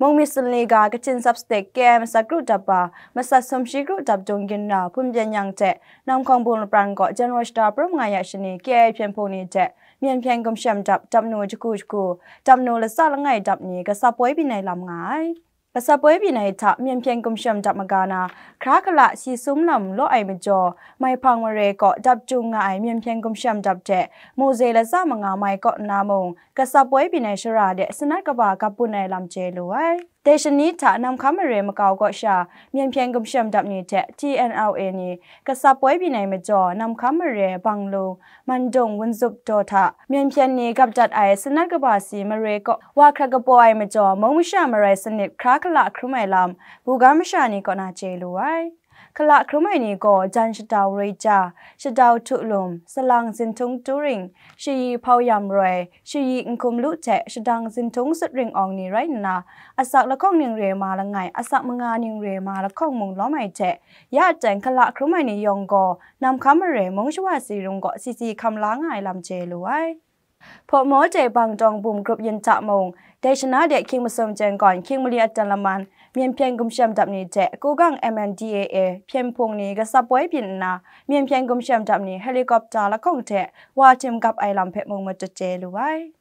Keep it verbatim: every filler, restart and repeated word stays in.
Mung myit sunli ga Kachin Sub-State K I A masat kru dap wa, masat sumshi kru dap dung ginra Hpun Byen Yang hte Namhkawng Bung Lapran kaw Janwari shata pra manga ya shani K I A hpyen hpung ni hte Myen Hpyen Gumshem Dap dap nu jahku jahku, dap nu latsa langai dap ni gasap woi byin ai lam nga ai. Gasap woi byin ai hta Myen Hpyen Gumshem Dap maga na, hkra hkala si sum lam law ai majaw, Maihpang mare kaw dap jung nga ai Myen Hpyen Gumshem Dap hte Mose latsa manga mai kaw nna mung, gasap woi byin ai shara de sanat kaba gap bun ai lam chye lu ai. Dai shani hta Namhkam mare makau kaw sha Myen Hpyen Gumshem Dap ni hte T N L A ni gasap woi byin ai majaw, Namhkam mare Banglung, Mandung, Wunzup daw hta Myen Hpyen ni gap dat ai sanat kaba si mare kaw wa hkrat kapaw ai majaw, mung masha marai sanit hkra hkala hkrum ai lam, buga masha ni kaw na chye lu ai. Hkala hkrum ai ni gaw jan shadau roi ja, shadau htu lum, salang zinhtung turing, shayi hpau yam roi, shayi nhkum lu hte shadang zinhtung sut ring awng ni rai nna, asak lahkawng ning re ma langai, asak manga ning re ma lahkawng mung lawm ai hte, ya teng hkala hkrum ai ni yawng gaw Namhkam mare mung shawa si rung kaw si si hkam la nga ai lam chye lu ai. Hpawt maw dai bang tawng bum grup yin hta mung, dai shana de hkying masum chyeng gawn hkying mali atan laman, Myen Hpyen Gumshem Dap ni hte Kugang M N D A A hpyen hpung ni gasap woi byin nna, Myen Hpyen Gumshem Dap ni helicopter lahkawng hte wa htim gap ai lam hpe mung matut chye lu ai.